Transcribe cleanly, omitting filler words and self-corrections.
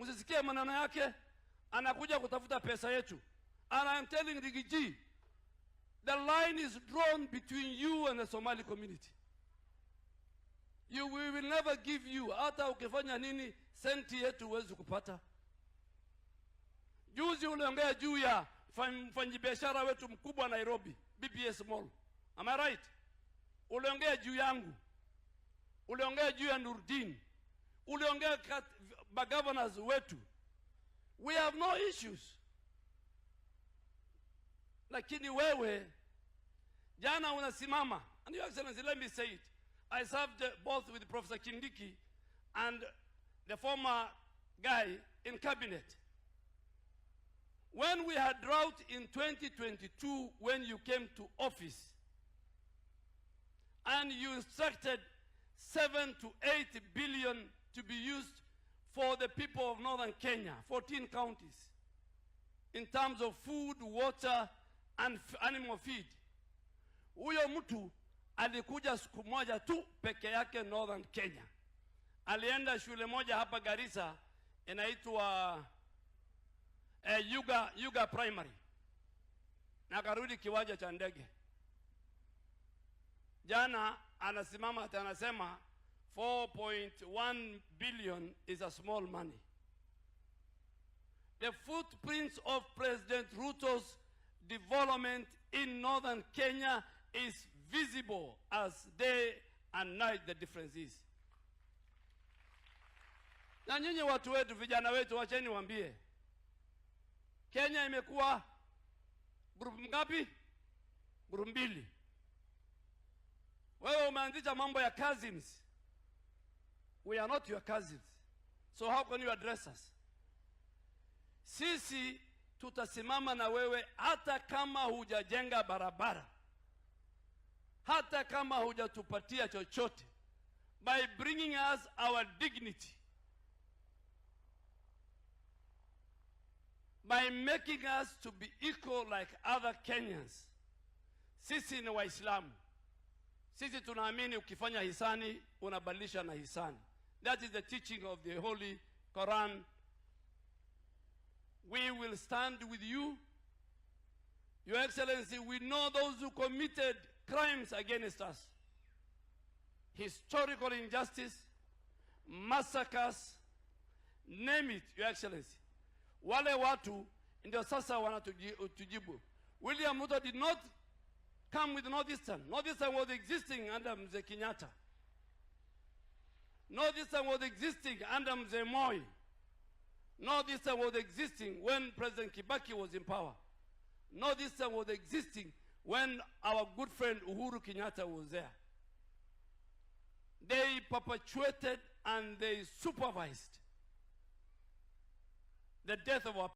Msisikie maneno yake, anakuja kutafuta pesa yetu. And I am telling Riggy G, the line is drawn between you and the Somali community. You, we will never give you, hata ukifanya nini, senti yetu huwezi kupata. Juzi uliongea juu ya mfanyibiashara wetu mkubwa Nairobi, BBS Mall. Am I right? Uliongea juu yangu, uliongea juu ya Nurdin, uliongea governors wetu. We have no issues, lakini wewe jana unasimama. And Your Excellency, let me say it. I served both with Professor Kindiki and the former guy in cabinet. When we had drought in 2022, when you came to office, and you instructed 7 to 8 billion to be used for the people of northern Kenya, 14 counties, in terms of food, water, and animal feed. Huyo mtu alikuja siku moja tu peke yake Northern Kenya. Alienda shule moja hapa Garissa inaitwa Yuga Primary na akarudi kiwanja cha ndege. Jana anasimama ati anasema 4.1 billion is a small money. The footprints of President Ruto's development in northern Kenya is visible as day and night the difference is. Na nyinyi watu wetu, vijana wetu, wacheni waambie, Kenya imekuwa group ngapi? Group mbili. Wewe umeanzisha mambo ya cousins. We are not your cousins. So how can you address us? Sisi tutasimama na wewe hata kama hujajenga barabara, hata kama hujatupatia chochote, by bringing us our dignity, by making us to be equal like other Kenyans. Sisi ni Waislamu. Sisi tunaamini ukifanya hisani unabadilisha na hisani. That is the teaching of the Holy Quran. We will stand with you. Your Excellency, we know those who committed crimes against us. Historical injustice, massacres, name it, Your Excellency. Wale watu ndio sasa wanatujibu. William Ruto did not come with Northeastern. Northeastern was existing under Mzee Kenyatta. Northeastern was existing under Mzee Moi. Northeastern was existing when President Kibaki was in power. Northeastern was existing when our good friend Uhuru Kenyatta was there. They perpetuated and they supervised the death of our